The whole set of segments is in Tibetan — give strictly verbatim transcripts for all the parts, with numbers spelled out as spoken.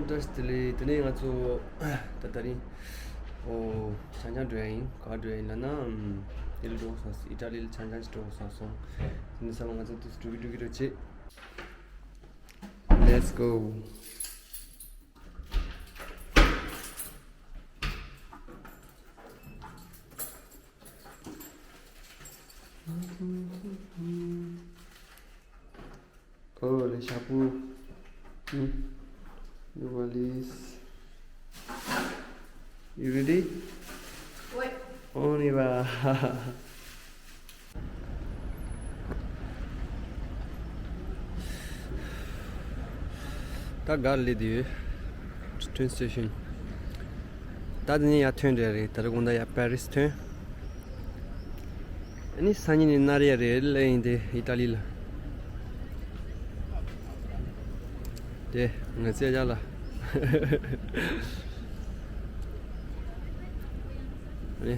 བཀྲ་ཤིས་བདེ་ལེགས། དེ་ནས་ང་ཚོ་ད་ད་རིང་ཨོ་ཆང་ཆང་འགྲོ་ཡ་ཡིན། ག་འགྲོ་ཡ་ཡིན་ལབ་ན་ཨམ་དེ་ལ་འགྲོ་དགོས་སོང་། ཨི་ཊ་ལི་ལ་ཆང་ཆང་ཞིག་འགྲོ་དགོས་སོང་སོང་། དེ་ནས་ས་ལ་ང་ཚོ་དུས་སུ་འགྲོ་གི་འགྲོ་གི་རེད་བྱེད། Let's go. Oh, les chapeaux. Hmm. Les valises. You ready? Oui. On y va. ད་ག་ལ་སླེབས་ཡོད། ཊེན་སི་ཊེ་ཤན། ད་དེ་ནས་ཡར་ཐོན་འདྲ་རེད། ད་རེས་དགོང་དག་ཡར་པེ་རི་སི་ཐོན། ཨ་ནི་སང་ཉིན་ནས་ན་རི་ཡ་རེད་ལབ་ཡིན་ཏེ། ཨི་ཊ་ལི་ལ། དེ་ང་ཚོའི་ཡ་ལ། ཨ་ནི།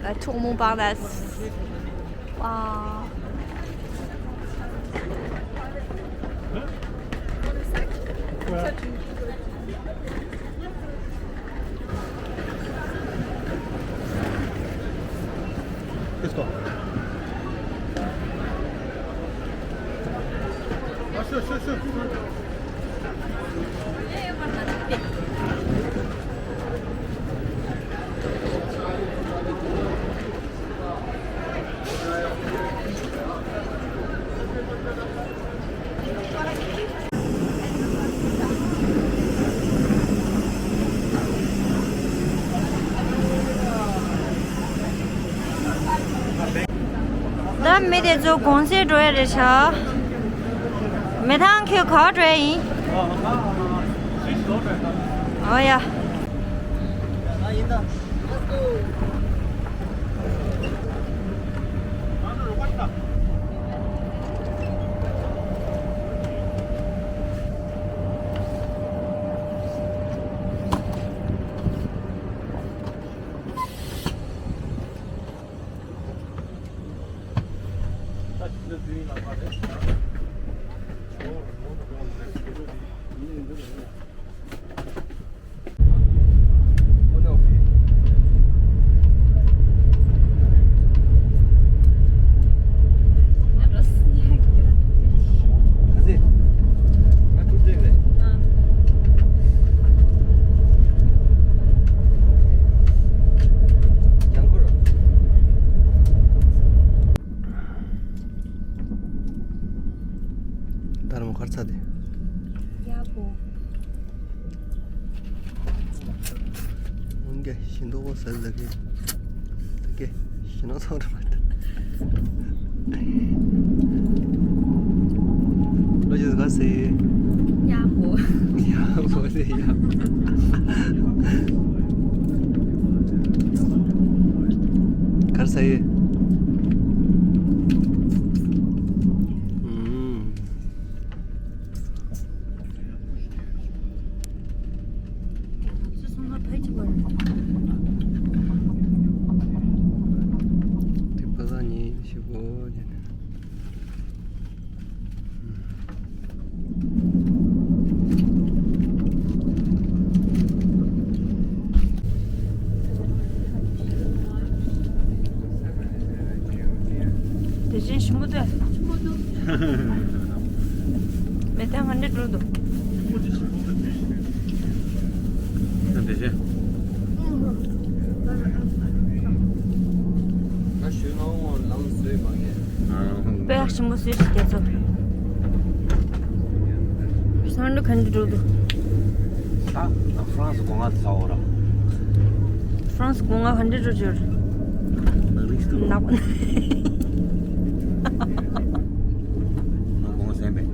La tour Montparnasse. Waouh. Qu'est-ce qu'on... Ah, sûr, sûr, sûr. ད་མི་དེ་ཚོ་གུང་སེང་འགྲོ་ཡ་རེད་ཤག་མི་ཐང་ཁྱོད་ག་པར་འགྲོ་ཡ་ཡིན། ཨོ་ཡ། ད་རུང་གར་ཚ་དེ། ཡག་པོ། འོན་ཀྱང་ཞིང་ཏོག་པོ་ཟ་ཟ་གི། ད་གི་ཞིང་ནགས་ཚོགས་འགྲོ་མ་ཐུབ། ལོ་རྒྱུས་ག་ཟེ། ཡག་པོ། ཡག་པོ་ཟེ་ཡག་པོ། གར་ས་ཡོད། ཨུམ། དེ་པ་ལ་ཉིན་ཞིག་གོ་ཉིན། དེ་བཞིན་ཞིམ་པོ་འདུག་མེ་ཏོག་ང་འདྲ་འགྲོ་འདུག་དེ་བཞིན། ང་ཞུས་ན་འོང་ལམ་བཟོས་མ་ངེས། དཔེ་ཡག་ཞིམ་པོ་བཟོས་ཤིག་རྒྱ་མཚོ། ས་འགྲོ་ག་འདྲ་འགྲོ་འདུག་ཨ། ཧྥ་རན་སི་སྒོ་ང་ཚ་བོ་ར། ཧྥ་རན་སི་སྒོ་ང་ག་འདྲ་འགྲོ་འགྲོ། ནག་པོ། ནག་པོ་སེམས་པས།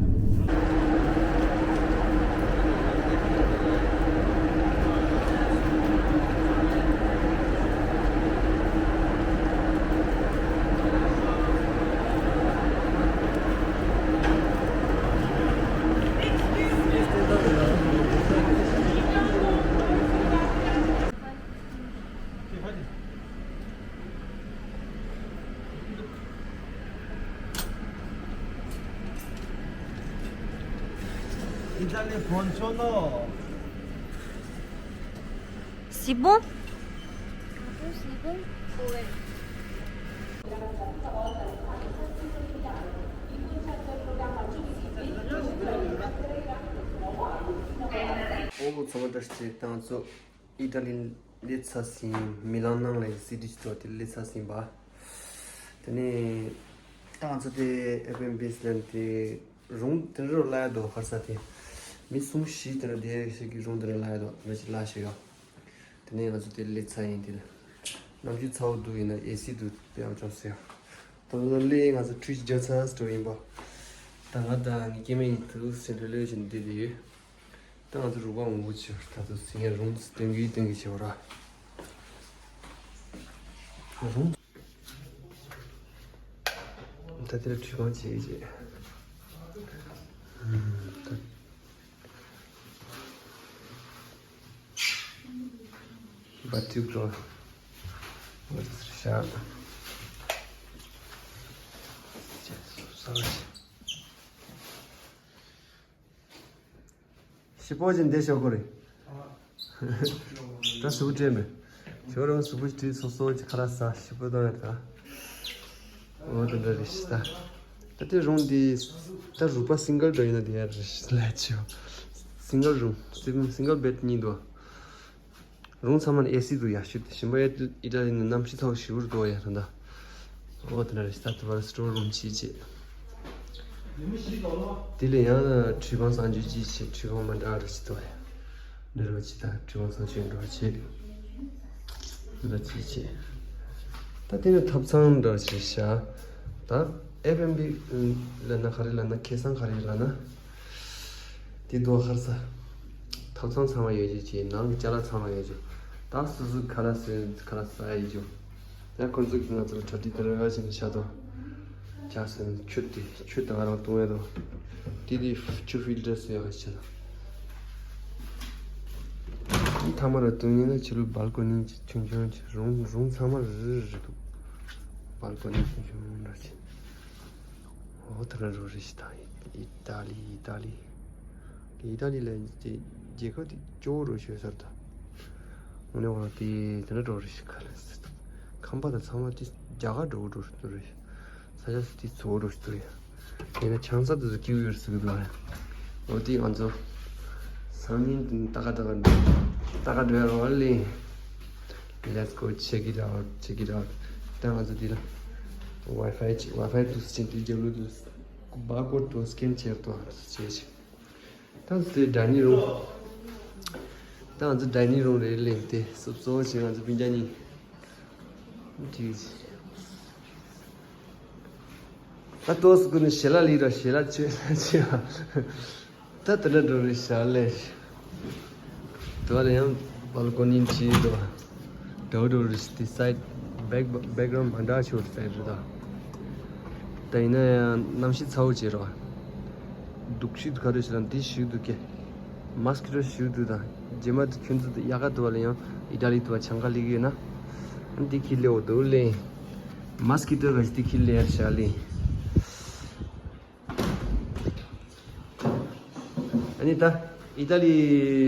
C'est bon? C'est bon? Ouais. ཨོ་ཚང་མ་བཀྲ་ཤིས་བདེ་ལེགས། ད་ང་ཚོ་ཨི་ཊ་ལི་སླེབས་ཚར་ཟིན། མི་ལང་ནང་ལ་སི་ཊི་ཅིག་འདུག་དེ་སླེབས་ཚར་ཟིན་པ། དེ་ནས་ད་ང་ཚོ་དེ་ཨེར་བི་ཨེན་བི་ལེན་དེ་རུམ་དེ་འདྲ་ལ་ཡ་འདུག་ཧར་ས་དེ་མི་གསུམ་བཞི་དེ་འདྲ་བསྡད་ཤག་གི་རུམ་དེ་འདྲ་ལ་ཡ་འདུག་ང་ཅིག་ལ་ཤེས་ཡོད། དེ་ནས་ང་ཚོ་དེ་སླེབས་ཚར་ཡིན། དེ་ལ་གནམ་གཤིས་ཚ་བོ་འདུག་ཡིན་ན་ཨེ་སི་འདུག་དེ་ཡང་ཅུང་ཟད། ད་ལོ་སླེབས་ང་ཚོ་ཁྲུས་རྒྱག་ཚར་འགྲོ་ཡིན་པ། ད་ང་དང་ངའི་སྐྱེ་དམན་ཡིན་དུ་སེ་འགྲོ་ལོས་བཞིན་བསྡད་དེ་ཡོད། ད་ང་ཚོ་རུ་པ་ངོ་བོ་ཆེ་བར་ད་ཚོ་སེང་ངེ་རུང་སྟོན་གི་སྟོན་གི་ཆེ་བ་ར། རུང་། ད་དེ་ལ་ཁྲུས་ཁང་བྱེད་ཀྱི་བྱེད། བ་ཐུག་འགྲོ། ཤ། ཞི་པོ་ཅིག་འདི་ཤོག་གོ་རེད། ད་གཟུགས་སྤྲད་མེད། ཞོ་རང་གཟུགས་པོ་སྤྲད་སོ་སོ་ཅིག་ཁ་ར་ཟ་ཞི་པོ་གཏོང་ཡ་ད། འོ་དེ་འདྲ་རེད་ཤི་ད། ད་དེ་རུང་དེ་ད་རུ་པ་སིང་གལ་འདྲ་ཡིན་ན་དེ་ཡ་རེད་ཤི་ལས་ཆེ་བ། སིང་གལ་རུང་སིང་སིང་གལ་བེད་གཉིས་འདུག་རུང་ཚང་མ་ནི་ཨེ་སི་འདུག་ཡ་ཤི་ད་ཞིམ་པ་ཡ་ཨི་ཊ་ལི་ནི་གནམ་གཤིས་ཚ་བོ་ཞི་བོར་འདུག་ཡ་ད་ད། འོ་དེ་འདྲ་རེད་ཤི་ད་དེ་བར་སི་ཊོར་རུམ་ཆེ་ཆེ། དེ་ལས་ཡང་ཁྲུས་ཁང་གསང་སྤྱོད་ཅིག་བྱེད། ཁྲུས་ཁང་མ་འདྲ་རུ་ཅིག་ཏོ་ཡ། འདྲ་རུ་ཅིག་དང་ཁྲུས་ཁང་གསང་སྤྱོད་འགྲོ་བྱེད། འདྲ་ཅིག་བྱེད། ད་དེ་ནི་ཐབ་ཚང་འདྲ་ཅིག་བྱ། ད་ཨེར་བི་ཨེན་བི་ལབ་ན་ག་རེ་ལབ་ན་ཁེ་བཟང་ག་རེ་ལབ་ན། དེ་དོ་ཧར་ས། ཐབ་ཚང་ཚང་མ་ཡོད་ཅིག་བྱེད། ནང་གི་ཅ་ལག་ཚང་མ་ཡོད་ཅིག་ད་སོ་སོ་ཁ་ལ་ཟོས་ཁ་ལ་ཟ་ཡི་ཅུ། ཡང་ཁོང་ཚོ་གིས་ང་ཚོ་ལ་གྲ་སྒྲིག་དེ་ར་བྱས་ནས་བཞག་འདུག་ཇ་ཟེར་ན་ཆུ་དེ་ཆུ་དང་རང་བཏུང་ཡ་དང་། དེ་དེ་ཆུ་ཕིལ་ཊར་ཟེར་ཡ་ཆེ་དང་། ཐ་མ་ར་བཏུང་ཡིན་ན་ཕྱི་ལོགས་སྦལ་ཀོ་ནི་ཆུང་ཆུང་ཆེ། རུང་རུང་ཚང་མ་རི་རི་འདུག་སྦལ་ཀོ་ནི་ཆུང་ཆུང་འདྲ་ཆེ། འོ་དེ་ར་རུ་རི་ཞིག་དང་ཨི་ཏཱ་ལི་ཨི་ཏཱ་ལི། ཨི་ཏཱ་ལི་ལ་དེ་རྒྱལ་ཁབ་དེ་སྐྱོ་བོ་རུ་ཤོད་ས་རེད་ད། དངོས་གནས་ཁོ་རང་དེ་དེ་འདྲ་འགྲོ་རེད་ཤག་ག་ལ་ཟེར། ཁང་པ་དང་ཚང་མ་དེ་རྒྱ་གར་འགྲོ་འགྲོ་འགྲོ་རེད། ས་ཆ་སུ་དེ་ཚོ་འགྲོ་ཞིག་འདུག་ཡ། དེ་ན་ཆང་ས་དེ་ཚོ་སྐྱིད་ཡོད་ཟེར་གི་འདུག་ཡ། འོ་དེ་ང་ཚོ་སང་ཉིན་དེ་ཏག་ཏག་ཏག་ཏག་འགྲོ་ཡ་རོགས་ལེ། Let's go check it out, check it out. ད་ང་ཚོ་དེ་ལ་ཝའི་ཕའི་ཅིག་ཝའི་ཕའི་དུ་སི་ཅན་དེ་རྒྱབ་ལོ་དུ་སི། བར་ཀོ་ཌི་དུ་སི་ཀེན་བྱས་ཏོ་བྱས་ཤིག་ད་ཚེ་ཌའི་ནིང་རུམ། ད་ང་ཚོ་ཌའི་ནིང་རུམ་རེད་ལེ། དེ་སོབ་སོབ་བྱས་ང་ཚོ་སྤུན་ཀྱག་གཉིས་དེ་ད་ཏོག་ཙམ་ཀུན་ནས་ཞལ་ལག་ལས་ར་ཞལ་ལག་མཆོད་ལ་མཆོད་ཨ། ད་དེ་འདྲ་འགྲོ་རེད་ཤག་ལེ། དེ་བ་ལ་ཡང་བལ་ཀོ་ནི་བྲིས་འདུག་འདྲ་བོ་འགྲོ་རེད་ཤག་དེ་སའི་ཌི་བེག་བེག་གྷ་རའུན་མ་འདྲ་ཆེ་བ་སའི་ཌི་རེད་ད། ད་ཡིན་ན་ཡང་གནམ་གཤིས་ཚ་བོ་བྱེད་རོགས། འདུག་ཤི་འདུག་ག་རེ་ཞིག་ལ་འདི་ཞིག་འདུག་གེ། མ་སི་ཀི་ཊོ་ཞིག་འདུག་ད། རྗེས་མ་དུ་ཁྱོད་ཚོ་དུ་དབྱར་ཁ་དུ་བ་ལ་ཡང་ཨི་ཏཱ་ལི་དུ་བ་ཆང་ཁ་ལི་གི་ཡོད་ན། འདི་ཁྱི་ལེའོ་འདུག་ལེ། མ་སི་ཀི་ཊོ་ག་ཞིག་འདི་ཁྱི་ལེ་ཡར་ཤག་ལེ། ཨ་ནི་ད་ཨི་ཏཱ་ལི་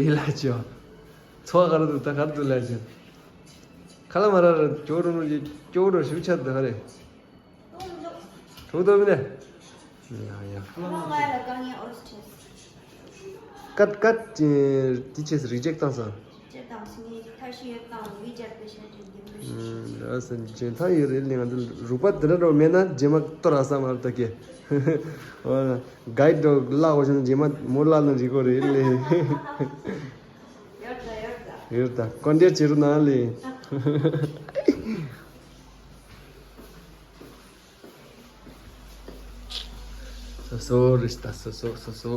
ལ་ཅོ། ཚོ་ག་རུ་འདུག་ད་ག་རུ་འདུག་ལ་ཅོ། ཁ་ལ་མ་ར་ར་ཅོ་རུ་རུ་ཅོ་རུ་ཞུ་ཆ་ད་ག་རེ། ཐུག་ཐུབ་མིན་ནས། ཡ་ཡ། ཁ་ལ་ང་ལ་དཀའ་ངལ་འོར་ཆེ། ཀད་ཀད་ཅི་ཅི་ཆེས་རི་ཇེག་བཏང་སོང་། ཅེ་དང་སི་ངའི་ཐར་ཤི་ཡོད་དང་ཝི་ཅར་པེ་ཤ་ཅན་རྒྱུན་དུ་ཞིག་ར་སེ་ཇེན་ཐང་ཡོད་རེད་ལེ། ང་ཚོ་རུ་པ་དེ་འདྲ་འགྲོ་མེད་ན་རྗེས་མ་ཏོ་ར་ས་མ་རུ་ད་ཀེ། འོ་ན་གའིཌ་འགྲོ་ལ་འོ་ཞང་རྗེས་མ་མོ་ལ་ན་རི་གོ་རེད་ལེ། ཡོད་ད་ཡོད་ད། ཡོད་ད་ཀོན་ཏེར་བྱེད་རུ་ན་ལེ། སོ་སོ་རེད་ད་སོ་སོ་སོ་སོ།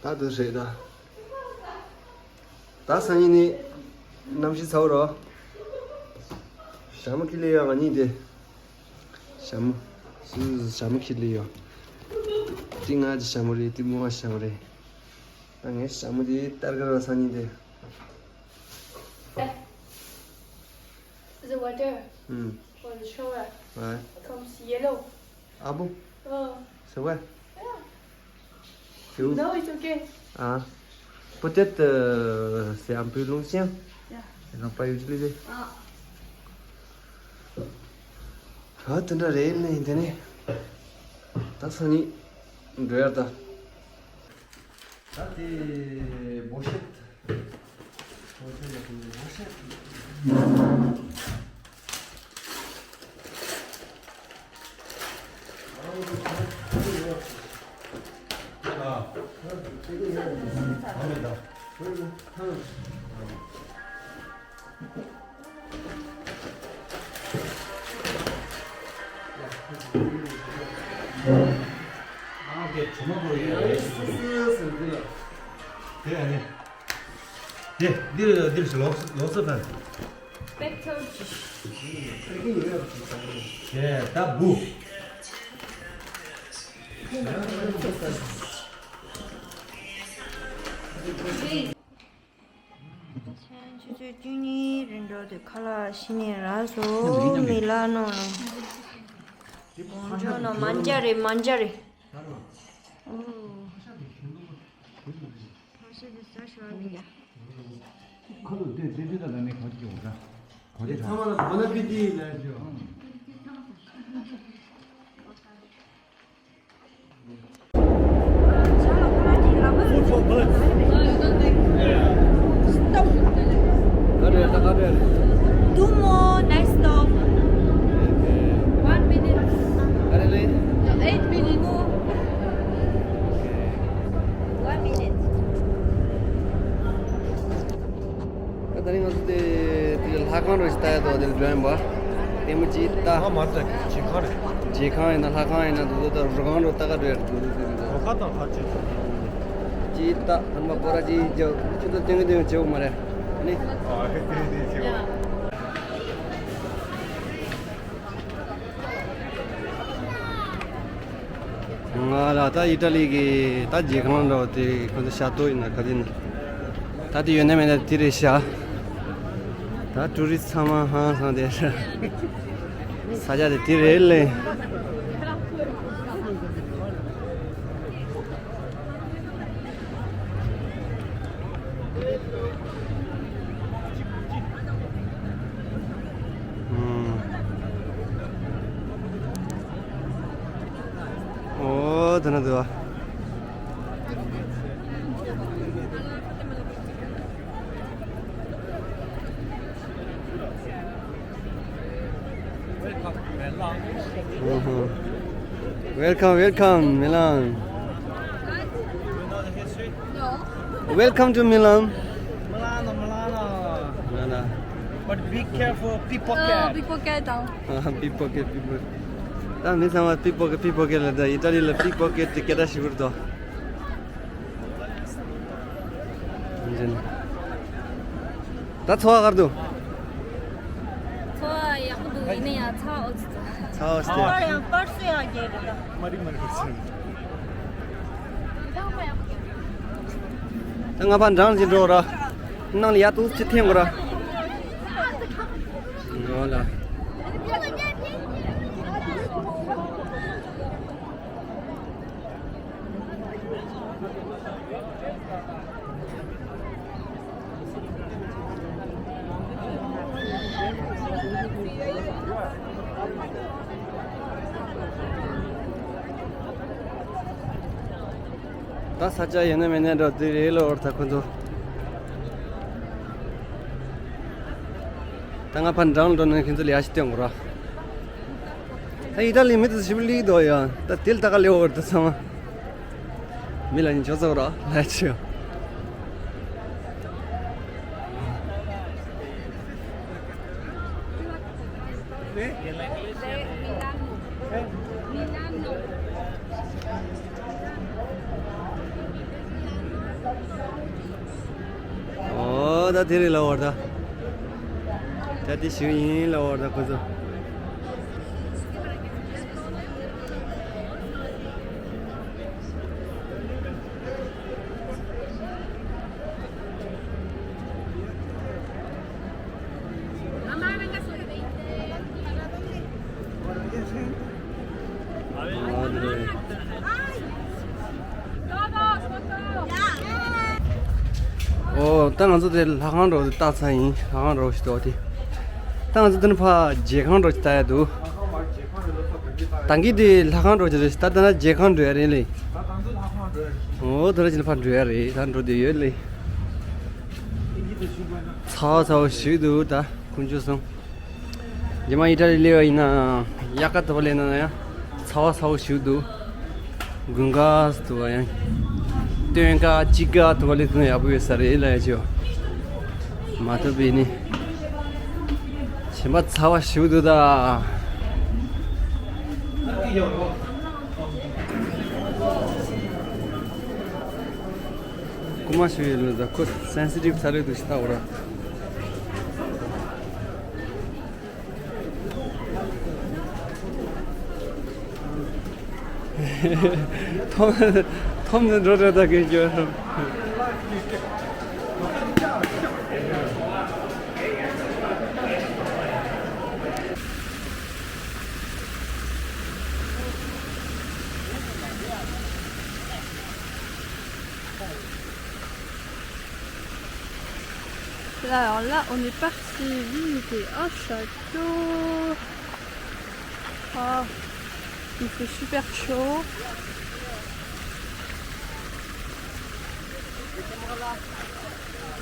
ད་དུ་རེད་ད། ད་སང་ཉིན་ནི་གནམ་གཤིས་ཚ་བོ་རོ། ཞྭ་མོ་ཁྱི་ལི་ཡོད་ང་གཉིས་དེ། ཞྭ་མོ། སུ་ཞྭ་མོ་ཁྱི་ལི་ཡོད། ཏི་ང་གི་ཞྭ་མོ་རེད་ཏི་མོ་ང་ཞྭ་མོ་རེད། ད་ངའི་ཞྭ་མོ་དེ་ཏར་ཀར་བ་སང་ཉིན་དེ། Is it water? ཨུམ། Or the shower? Ouais. Comme c'est yellow. Ah bon? Oh. C'est vrai? Yeah. C'est où? Non, it's okay. Ah. Peut-être, euh, c'est un peu l'ancien. Yeah. Ils n'ont pas utilisé. Ah. ཨ་དེ་འདྲ་རེད་ནི་དེ་ནི། ད་སང་ཉིན་འགྲོ་ཡ་ད། ད་དེ་བོ་ཤེད། བོ་ཤེད་ལ་དེ་བོ་ཤེད། དེ་འདིར་འདིར་ལོགས་ལོགས་སུ་ཕན། དེ་ད་བུ། ཆུ་ཚོད་བཅུ་གཉིས་རིང་འགྲོ་དུས་ཁ་ལག་ཤི་ནས་རག་སོང་། མི་ལ་ནོ་ལ། ཀོང་ཇོ་ནོ་མན་ཇ་རེ་མན་ཇ་རེ། ཨོ། ཁ་ཤས་དེ་ཟ་ཤོར་མི་འདྲ། ཁ་ལོ་དེ་དེ་དེ་ད་ལ་ནི་གོ་ཅི་ཡོང་ད། གོ་ཅི་ཚང་མ་ལ་མ་ན་པི་ཏི་ལ་ཞོ། Two more, next stop. One minute. Eight minutes. One minute. ད་ནི་ང་ཚོ་དེ་དེ་ལྷ་ཁང་རུ་ཞིག་ལྟ་ཡ་དོ་དེ་ལ་འགྲོ་ཡིན་པ། ལྟད་མོ་ཅིག་ལྟ། ཨ་མ་ད་རྗེས་ཁང་རེད། རྗེས་ཁང་ཡིན་ན་ལྷ་ཁང་ཡིན་ན་དེ་ཚོ་ད་རུ་ཁང་རུ་ལྟ་ག་འགྲོ་ཡ་རེད་དེ་ཚོ་དེ་ཚོ། རུ་ཁ་དང་ལྷ་ཅིག་ཅིག་ལྟ་ཧན་པ་པོ་ར་ཅིག་རྒྱབ་ཁྱོད་ཚོ་སྟོན་གི་སྟོན་གི་བྱེད་འོ་མ་རེད། ཨ་ནི། ཨ་ཧེ་དེ་དེ་བྱེད་འོ། ང་ལ་ད་ཨི་ཏྲ་ལི་གི་ད་རྗེས་ཁང་འདྲ་བ་དེ་ཁོ་ཚོ་ཤ་སྟོད་ཡིན་ན་ག་དེ་ཡིན་ན། ད་དེ་ཡོད་ན་མེད་ན་དེ་རེད་ཤག་ད་ཊུ་རི་སི་ཚང་མ་ཧང་སང་དེ་ས་ཆ་དེ་དེ་རེད་ལེ། ཨོ་ད་ན་དུ་བ། Welcome, welcome, Milan. Welcome to Milan. Milano, Milano. Milano. But be careful, pickpocket. Pickpocket. Pickpocket, pickpocket. ད་མི་ཚང་མ་པིག་པོ་ཀེ་ཊི་པིག་པོ་ཀེ་ཊི་ལ་ད་ཨི་ཏ་ལི་ལ་པིག་པོ་ཀེ་ཊི་དེ་སྐད་གྲགས་ཞེ་པོ་རེད་དོ། ད་ཚོར་བ་ག་རེ་འདུག་ཚོར་བ་ཡག་པོ་འདུག་ཡིན་ན་ཡང་ཚ་བ་ཨོ་ཙི་ཙི། ཚ་བ་ཨོ་ཙི་ཙི། ཡང་པར་སེ་ཡང་རྒྱལ་རེད་ད། མ་རི་མ་རི་པར་སེ། ད་ང་ཕར་འགྲམ་ཅིག་འགྲོ་ར། ནང་ལ་ཡར་ཏོག་ཙམ་འཐེན་དགོས་ར། འོ་ལ། ད་ས་ཆ་ཡོད་ན་མེད་ན་འགྲོ་དུས་རེད་ལོ་བར་ཐག་ཁོ་ཚོ། ད་ང་ཕར་འགྲམ་འགྲོ་ན་ཁྱེད་ཚོ་ལ་ཡ་ཞིག་སྟོན་དགོས་ར། ད་ཨི་ཏ་ལི་མི་དེ་ཞིབ་ལིག་དོ་ཡ། ད་དེ་ལ་ད་ག་ལེ་བར་ད་ཚང་མ། མི་ལ་ཉིན་ཆོག་ཚོག་ར་ལ་ཆོ། ཨོ་ད་དེ་རེད་ལ་བར་ད། ད་དེ་ཞིག་ཡིན་ལ་བར་ད་ཁོ་ཚོ། ད་ང་ཚོ་དེ་ལྷ་ཁང་འགྲོ་ལྟ་ཚར་ཡིན། ལྷ་ཁང་འགྲོ་ཞིག་འདུག་དེ། ད་ང་ཚོ་དེ་ནས་ཕར་མཇལ་ཁང་འགྲོ་ཞིག་ལྟ་ཡ་འདུག་ད་གིན་དེ་ལྷ་ཁང་འགྲོ་ཞིག་རེད། ད་ལྟ་ན་མཇལ་ཁང་འགྲོ་ཡ་རེད་ལེ། འོ་ད་ལྟ་ཕར་འགྲོ་ཡ་རེད། ད་འགྲོ་བསྡད་ཡོད་ལེ། ཚ་བ་ཚ་བ་ཞིག་འདུག་ད་དཀོན་མཆོག་གསུམ། རྗེས་མ་ཨི་ཊ་ལི་སླེབས་པ་ཡིན་ན་ཡང་དབྱར་ཁ་དུ་བ་སླེབས་ན་ཡང་ཚ་བ་ཚ་བོ་ཞིག་འདུག་དགུན་ཁ་དུ་བ་ཡང་སྟོན་ཁ་དཔྱིད་ཁ་དུ་བ་སླེབས་ན་ཡག་པོ་ཡོད་ས་རེད་ལབ་ཡ་ཅིག་ཡོད། མ་ཐུབ་པས་ནི་ཞིམ་པ་ཚ་བ་ཞིག་འདུག་ད། རྐུ་མ་ཞིག་ཡོད་ལ་ད་ཁོ་སེན་སི་ཊིབ་ཚ་རེད་འདུག་ཞིག་ལྟ་འོ་ར། ཐོམ་ཐོམ་ནས་འགྲོ་འགྲོ་ད་གིན་འགྱོ། Là, alors là, on est parti visiter un château. Ah, il fait super chaud.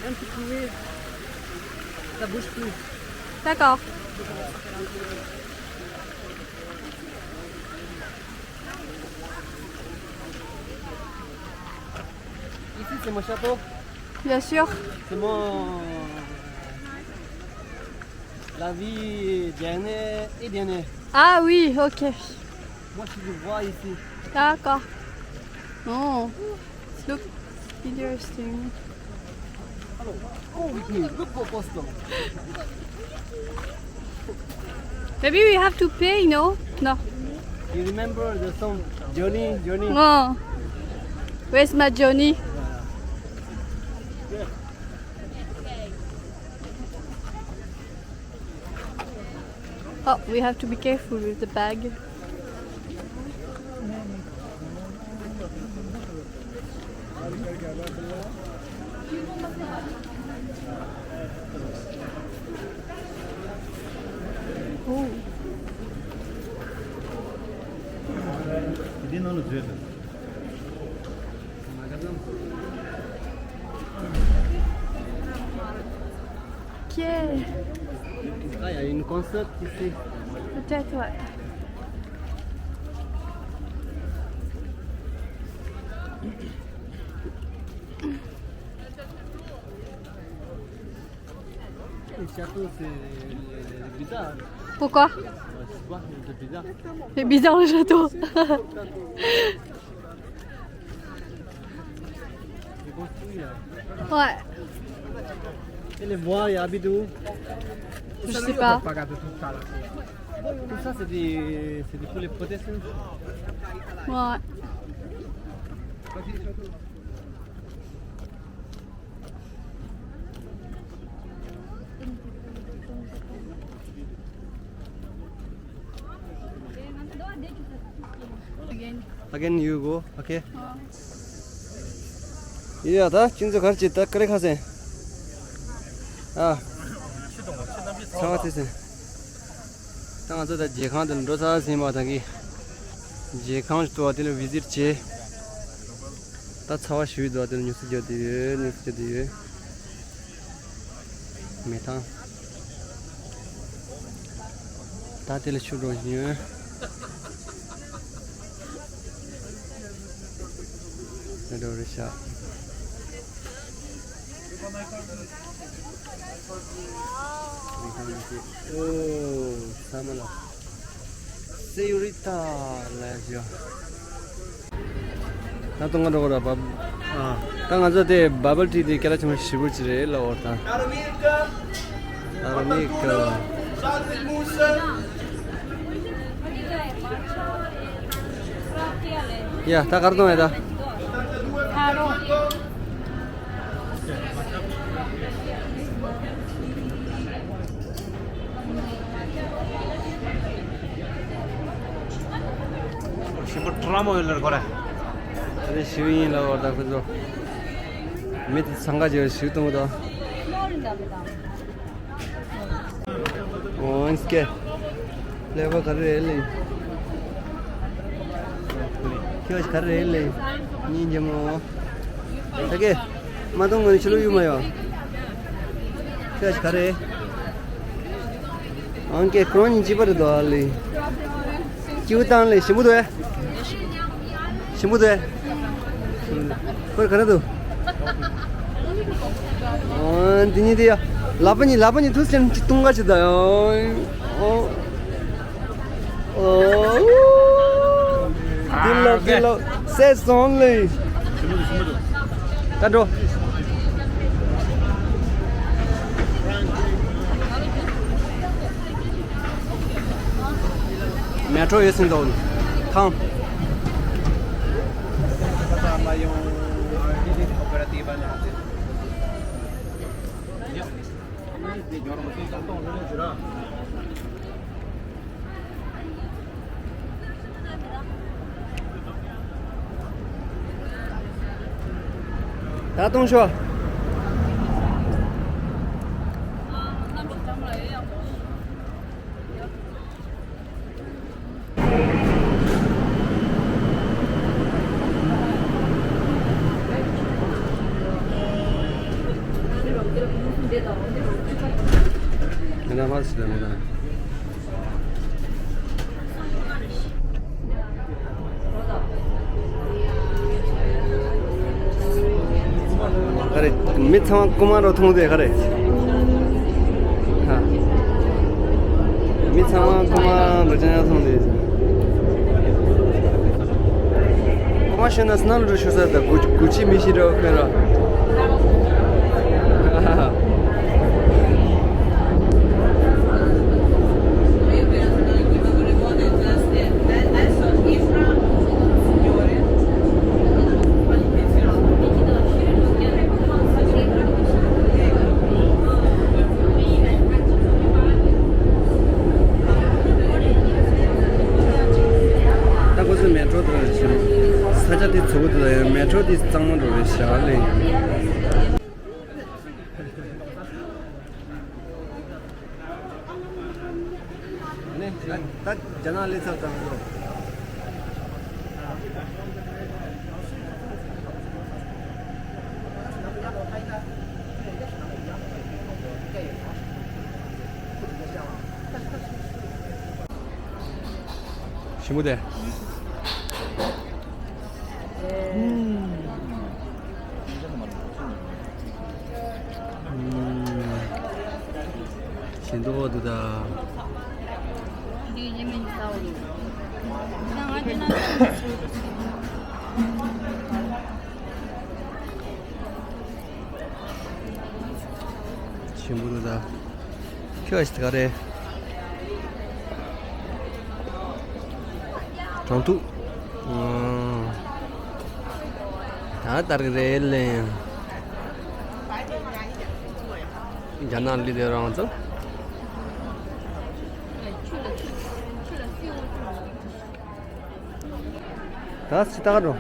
Même si tu veux, ça bouge plus. D'accord. Ici, c'est mon château. Bien sûr. C'est mon, la vie dernière et dernière. Ah oui, ok. Moi, je suis roi ici. D'accord. Oh, look, interesting. Hello. Come with me. Look for Costco. Maybe we have to pay, no? No. You remember the song Johnny, Johnny? Oh. Where's my Johnny? Oh, we have to be careful with the bag. Oh. Ok. Ah, il y a une concert ici. Peut-être, ouais. Le château, c'est bizarre. Pourquoi ? Ouais, je sais pas, c'est bizarre. C'est bizarre le château. C'est construit, là. Ouais. Et les bois, il habite où ? Je sais pas. Tout ça, c'est des, c'est des, pour les protection. Ouais. Again, you go, okay? ཡ་ད་ཁྱེད་ཚོ་གར་ཅི་ད་ཀ་རེ་ཁ་སེ། ཨ། ཚ་བ་ཚེ་སེ། ད་ང་ཚོ་ད་མཇལ་ཁང་དེ་ལ་འགྲོ་ཚར་ཟིན་པ་ད་གི། མཇལ་ཁང་ཞིག་འདུག་པ་དེ་ལ་བི་ཟིཊ་བྱས། ད་ཚ་བ་ཞུ་ཡི་འདུག་པ་དེ་ལ་ཉུ་སི་རྒྱག་དེ་ཡོད། ཉུ་སི་རྒྱག་དེ་ཡོད། མེ་ཐང་། ད་དེ་ལ་ཆུ་འགྲོ་བཞིན་ཡོད། དེ་འགྲོ་རེད་ཤག་ཨོ། ས་མ་ལ། སེ་ཡོ་རི་ཏ་ལ་ཡ་ཞོ། ད་ང་ཚོ་དེ་བ་བལ་ཊི་དེ་སྐད་གྲགས་ཆེན་པོ་ཞེ་པོ་ཅིག་རེད་ལ། འོ་ད་ཨ་ར་མི་ཀ། ཡ་ད་གར་དོང་ཡ་ད། ཞིམ་པོ་ཁྲ་མོ་ཡོད་ལེར་ཁོ་ར། ཨ་རེ་ཞིག་ཡིན་ལ། འོ་ད་ཁོ་ཚོ་ མི་དེ་འཚང་ཁ་བྱེད་ཞུ་གཏོང་དང་། འོན་སྐད། ཀླད་པ་ག་རེ་རེད་ལེ། ཁྱོད་ག་རེ་རེད་ལེ། སྙིང་རྗེ་མོ། ད་གེ། མ་གཏོང་ངོ་ནི་ཕྱི་ལོགས་གཡུག་མ་ཡོང་། ཁྱོད་ག་རེ། ཨང་ཀེ་ཁོང་གཉིས་གཅིག་པ་རེད་དོ་ཨ་ལེ། སྐྱིད་པོ་བཏང་ལེ་ཞིམ་པོ་འདུག་ཨེ། ཞིམ་པོ་འདུག་ཨེ། ཁོར་ག་རེ་འདུག་ཨོ། འདི་གཉིས་དེ་ཡ། ལག་པ་གཉིས་ལག་པ་གཉིས་ཐུག་སེམས་ཀྱི་བཏུང་ག་ཅི་ད་ཡ། ཨོ། ཨོ། འདི་ལོ་འདི་ལོ། སད་སོང་ལེ། ད་འགྲོ། མེ་ཊྲོ་ཡོད་ཟིན་འདུག་ཁང་། ད་གཏོང་ཤོག་ག་རེ། མི་ཚང་མ་རྐུ་མ་རུ་མཐོང་དེ་ག་རེ། ཧ། མི་ཚང་མ་རྐུ་མ་རུ་ཅན་མཐོང་དེ། རྐུ་མ་ཤོད་ན་སྣང་རུ་ཤོད་ས་ད་གུ་གུ་ཅི་མི་ཤི་རོ་ཁེ་རོ། ད་ཁོ་ཚོས་མེ་ཊྲོ་དེ་ལ་ཞིག་ས་ཆ་དེ་ཚོ་བོ་དེ་ལ་ཡང་མེ་ཊྲོ་དེ་གཙང་མ་འགྲོ་བའི་ཞག་ལས། ནས་ད་ད་རྒྱ་ནག་ལས་ཚབ་ཙམ་འགྲོ། ཞིམ་པོ་དེ། ཞིམ་མདོག་འདུག་ད། ཞིམ་པོ་འདུག་ད། ཁྱོད་ཨ་ཞིག་ག་རེ། གྲོང་ཐུག་ད་ལྟར་གི་རེད་ལེ། རྒྱ་ནག་ལི་དེ་རང་ཚོ། ད་སི་ཏག་རོ།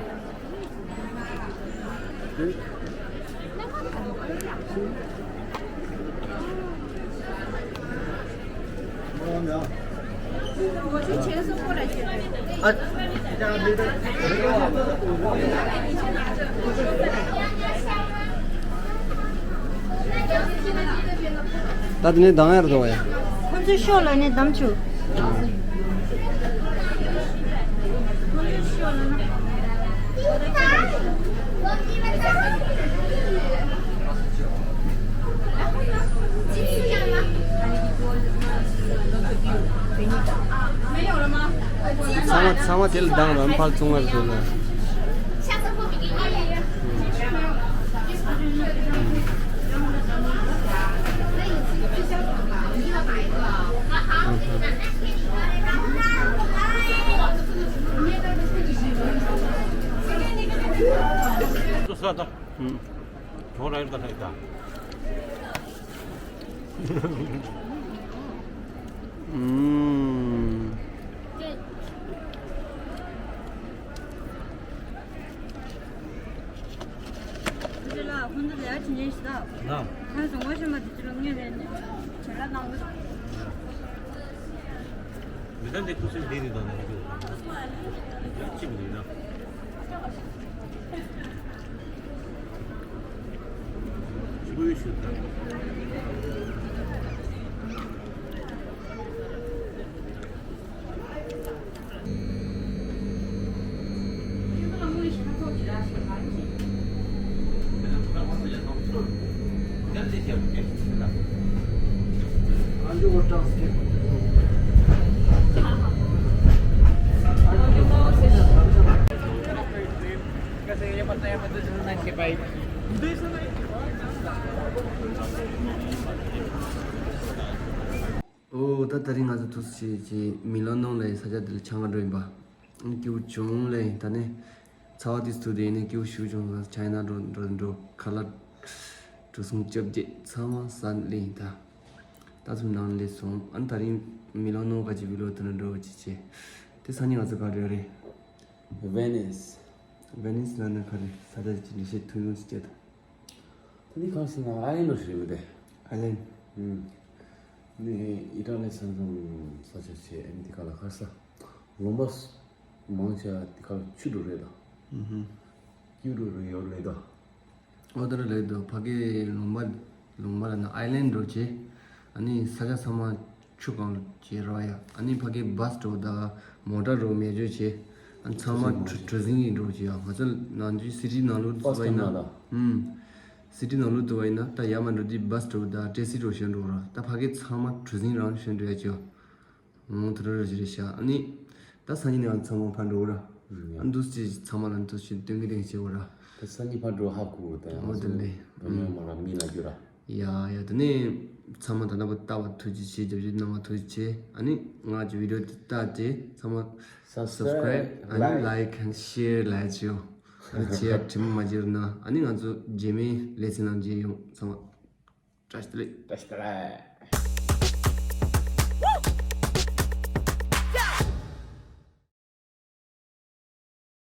ད་དེ་ནས་གདང་ཡར་འགྲོ་བ་ཡ། ཁོ་ཚོའི་ཤོག་ལ་ནས་གདམ་བྱུག་ཚང་མ་ཚང་མ་དེ་ལ་གདང་རོ་ཕར་བཙོང་བར་འགྲོ་ལ། འདི་ལས་ཀ་བྱེད་ཉན་ཞིག་ད། ང་། ང་བཟང་བོ་ཞིག་མ་དེ་ཚོ་ལ་ངས་རེད་ནས་བྱེད་ལ་གནང་གི་འདུག་མི་ད་འདི་ཁུ་སིམ་འདི་རེད་ད་ནས་ཅི་མི་འདུག་ན། ཅི་གུ་ཡོད་ཞུ་ད། ཨོ། ད་དེ་རིང་ང་ཚོ་ཐུགས་རྗེ་ཆེ། མི་ལོ་ནང་ལ་ས་ཆ་དེ་ལ་ཆང་ག་འགྲོ་ཡིན་པ། སྐྱིད་པོ་བྱུང་ལེ། ད་ནི་ཚ་བ་དེ་སུ་དེ་ནི་སྐྱིད་པོ་ཞུ་བྱུང་། ཆའི་ན་འགྲོ་འགྲོ་འགྲོ་ཁ་ལག་འགྲོ་སོང་བཅོ་བརྒྱད་ཚང་མ་ཟ་ལེ་ཡིན། ད་ད་ཚོ་ནང་སླེབས་སོང་། ཨ་ནི་དེ་རིང་མི་ལོ་ནང་ག་ཅི་བི་ལོ་དེ་ན་འགྲོ་ག་ཅི་བྱེད། དེ་སང་ཉིན་ང་ཚོ་ག་འགྲོ་རེད། ཝེ་ནིས། ཝེ་ནིས་ལ་ན་ག་རེ་ས་ཆ་ཅི་འདྲ་ཞིག་ཐུག་ཡོང་ཅི་བྱེད་ད། ད་ནི་གང་ཟེར་ན་ཨའི་ལན་ཌི་རེད་མི་དེ། ཨའི་ལན་ཌི། ཨུམ། ནི་ཨི་ཊ་ལི་ས་མཚམས་ས་ཆ་ཆེ་ཨ་ནི་དེ་ག་ལ་ཁ་ས། ལུང་པ་མང་ཆེ་བ་དེ་ག་ལ་ཆུ་འགྲོ་རེད་ད། ཨུ་ཧུ། སྐྱིད་འགྲོ་རེད་ཡོད་རེད་ད། ཨོ་དེ་རེད་ལེ་དོ། ཕ་གི་ལུང་པ་ལུང་པ་ལ་ན་ཨའི་ལན་ཌི་འགྲོ་ཆེ། ཨ་ནི་ས་ཆ་ཚང་མ་ཆུ་གང་ལ་ཆེ་ར་ཡ། ཨ་ནི་ཕ་གི་བྷ་སི་འགྲོ་ད་མོ་ཊ་འགྲོ་མེད་འཇོ་ཆེ། ཨ་ནི་ཚང་མ་གྲུ་གྲུ་གཟིངས་ཡིན་འགྲོ་ཆེ་ཡ། ང་ཚོ་ནང་ཆུ་སི་ཊི་ནང་ལོགས་སུ་བ་ཡིན་ན། ཨུམ། སི་ཊི་ནང་ལོགས་སུ་བ་ཡིན་ན་ད་ཡ་མ་འགྲོ་དུས་བྷ་སི་འགྲོ་ད་ཊེག་སི་འགྲོ་ཤེས་འགྲོ་ར། ད་ཕ་གི་ཚང་མ་གྲུ་གཟིངས་རང་ཤེས་འགྲོ་ཡ་ཆེ། ཨོ་དེ་ར་རེ་རེ་ཤ། ཨ་ནི་ད་སང་ཉིན་ནས་ང་ཚང་མ་ཕར་འགྲོ་ར། ཨ་འདུག་སེ་ཚང་མ་ལ་འདུག་སེ་སྟོན་གི་དེང་ཆེ་བ་ར། ད་སང་ཉིན་ཕར་འགྲོ་ཧ་གོ་ད་ཡང་ཨོ་དེ་ལེ། བ་མྱོང་མ་ར་མི་ལ་རྒྱུ་ར། ཡ་ཡ། དེ་ནས་ཚང་མ་ད་ལྟ་བ་ལྟ་བ་ཐུགས་རྗེ་ཆེ། རྒྱབ་སྐྱོར་གནང་བ་ཐུགས་རྗེ་ཆེ། ཨ་ནི་ང་གི་བི་ཌི་ཡོ་དེ་ལྟ་དེ་ཚང་མ་སབ་སི་ཀ་རེབ་ཨ་ནི་ལའིཀ་ཨེན་ཤེར་ལ་ཡ་ཅིའོ། ཨ་ནི་ཆེ་ཡ་དྲི་མ་མ་བརྗེད་ར་ན། ཨ་ནི་ང་ཚོ་རྗེས་མའི་ལེ་ཚན་ནང་མཇལ་ཡོང་། ཚང་མ་བཀྲ་ཤིས་བདེ་ལེགས། བཀྲ་ཤིས་བདེ་ལེགས།